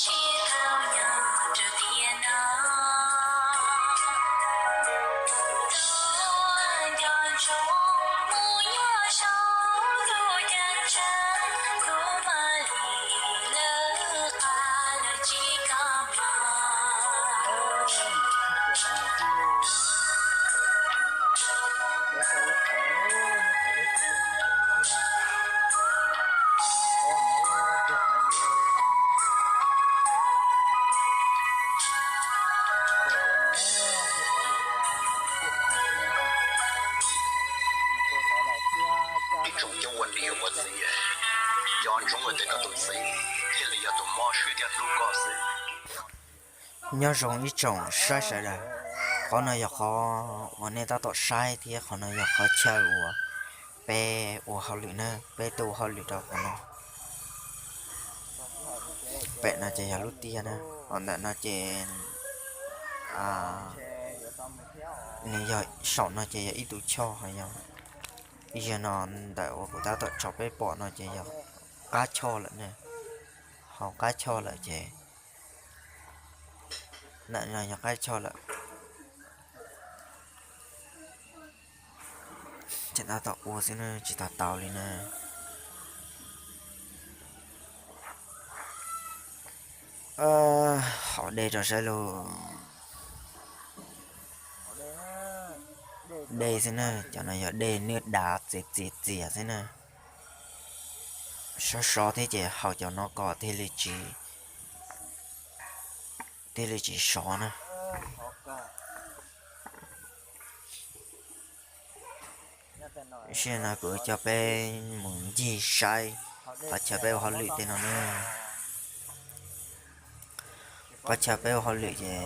Ib tsoom coob ua niam ua txiv, cov ntsoov tias koj tus txiv thiaj li yog tus mob siab thiab hlub koj xwb. Nyob zoo ib tsoom saib sawv daws, qhov no yog qhov uas nej tab tom saib thiab qhov no yog qhov chaw uas peb ua hauj lwm na, peb tuaj ua hauj lwm rau qhov no. Pem no ces yog lub tiaj na, ho ntawm no ces nws yog saum no ces yog ib tug choj, ho yog ib zaug no ntawm uas kuv tab tom tso peb pom no ces yog qab choj lawm na, hauv qab choj lawm ces ntawm no yog qab choj lawm. Ces tab tom ua xwb na, tsis tau tau li na. Haus dej rau saib lauj. Dej xwb na, cov no yog dej niag dav txias txias txias xwb na. Sov sov thiab ces haus cov no kom thiaj li tsis, thiaj li tsis sov na. Sij hawm no kuv coj peb mus ncig saib qhov chaw peb ua hauj lwm tej no na. Qhov chaw peb ua hauj lwm ces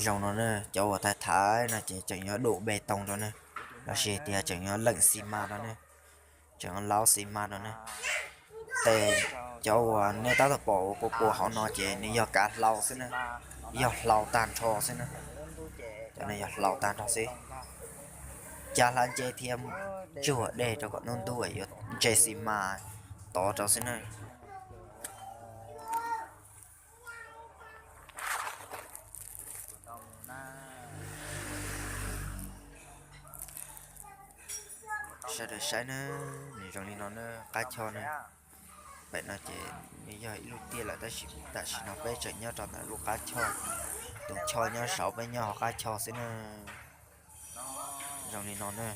zoo no na, cov uas thaiv thaiv no ces tseem yuav dum npe toos rau na, los sis tias tseem yuav leem xi mas rau na, tseem yuav laub xi mas rau na. Tes cov uas nej tab tom pom ua pua pua hauv no ces nws yog kav hlau xwb na, yog hlau tag nrho xwb na. Cov no yog hlau tag nrho xwb. Cab hlab nceb thiab tsuag dej rau kom ntub ntub yuav ntse xi mas tod rau xwb na. Sawv daws saib na, nws zoo li no na, qab choj na. Pem no ces nws yog ib lub tiaj lawm tab sis tam sim no peb tseem nyob rau ntawm lub qab choj. Tus choj nyob saud, peb nyob hauv qab choj xwb na. Zoo li no na.